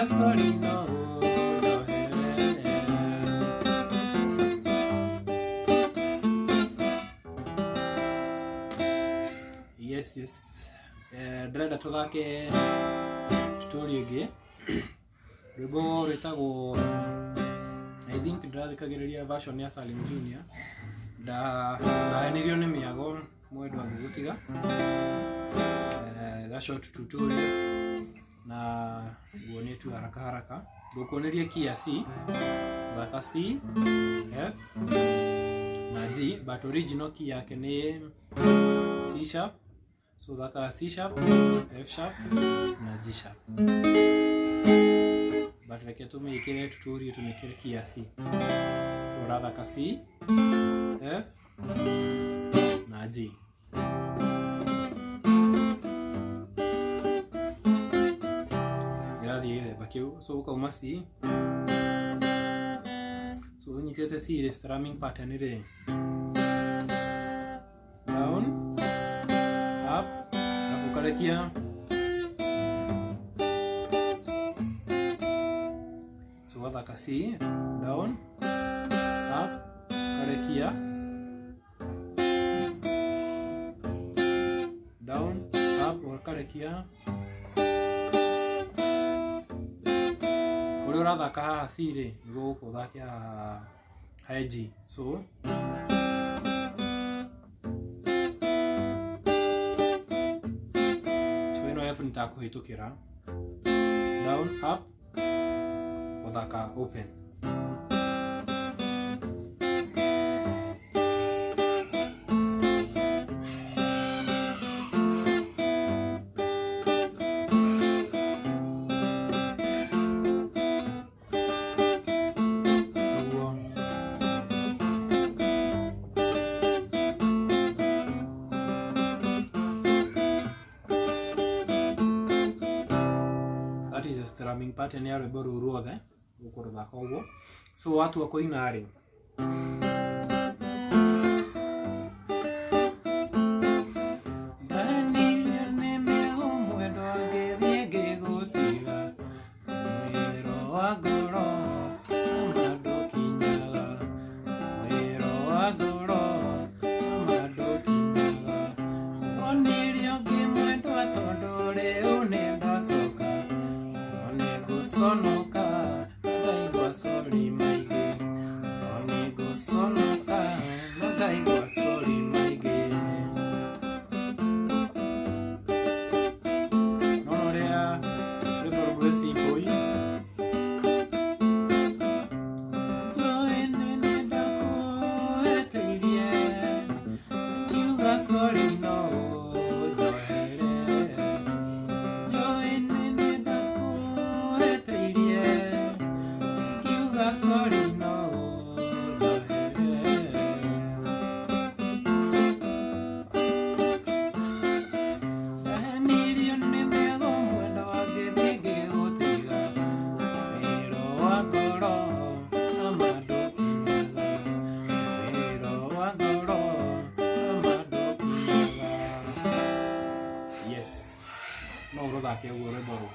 sorry no ũnjohere. Yes. Ndĩrenda tũthake tutorial ĩngĩ, rwĩmbo rwĩtagwo, I think ndĩrathikagĩrĩria version ya Salim Junior, ndahenirio nĩ mĩago mwendwa ngĩgũtiga. Ga short tutorial na nguonie tu haraka haraka, ngũkuoneria key ya C, thaka C, F na G, but original key yake nĩ C sharp. So thaka C sharp, F sharp na G sharp, but reke tũmĩkĩre tutorial, tũmĩkĩre key ya C. So ũrathaka C, F na G. Ĩrathiĩ gĩthemba kĩu. So ũkauma C, so ũnyitĩte C rĩ, strumming pattern rĩ, down, up, alafu ũkarekia. So wathaka C, down, up, ũkarekia, down, up, ũkarekia. Ũrĩa ũrathaka haha C rĩ, nĩguo gũkũ ũthake haha he G. So ĩno F nĩ takũhĩtũkĩra down, up, gũthaka open. Ũguo. That is a strumming pattern ya rwĩmbo rũu ruothe, ũkũrũthaka ũguo. So watua kũina rĩ, ndahenirio nĩ mĩago mwendwa ngĩthiĩ ngĩgũtiga, mwĩro wa ngoro ama ndũkinyaga, mwĩro wa ngoro ama ndũkinyaga. Onirio ngĩmwendwa tondũ rĩu nĩ ndacoka, no nĩ ngũconoka na ngaigua sorry maingĩ, no nĩ ngũconoka na ngaigua sorry maingĩ. Nona ũrĩa rwĩmbo rũu rwĩ simple? Njũĩ nĩ ndakwĩhĩtĩirie, ngiuga sorry no ũnjohere. Njũĩ nĩ ndakwĩhĩtĩirie, ngiuga sorry no ũnjohere. Ndahenirio nĩ mĩago mwendwa ngĩthiĩ ngĩgũtiga, wĩro wa ngoro ama ndũkinyaga, wĩro wa ngoro ama ndũkinyaga. Yes, no ũrũthake ũguo rwĩmbo rũu.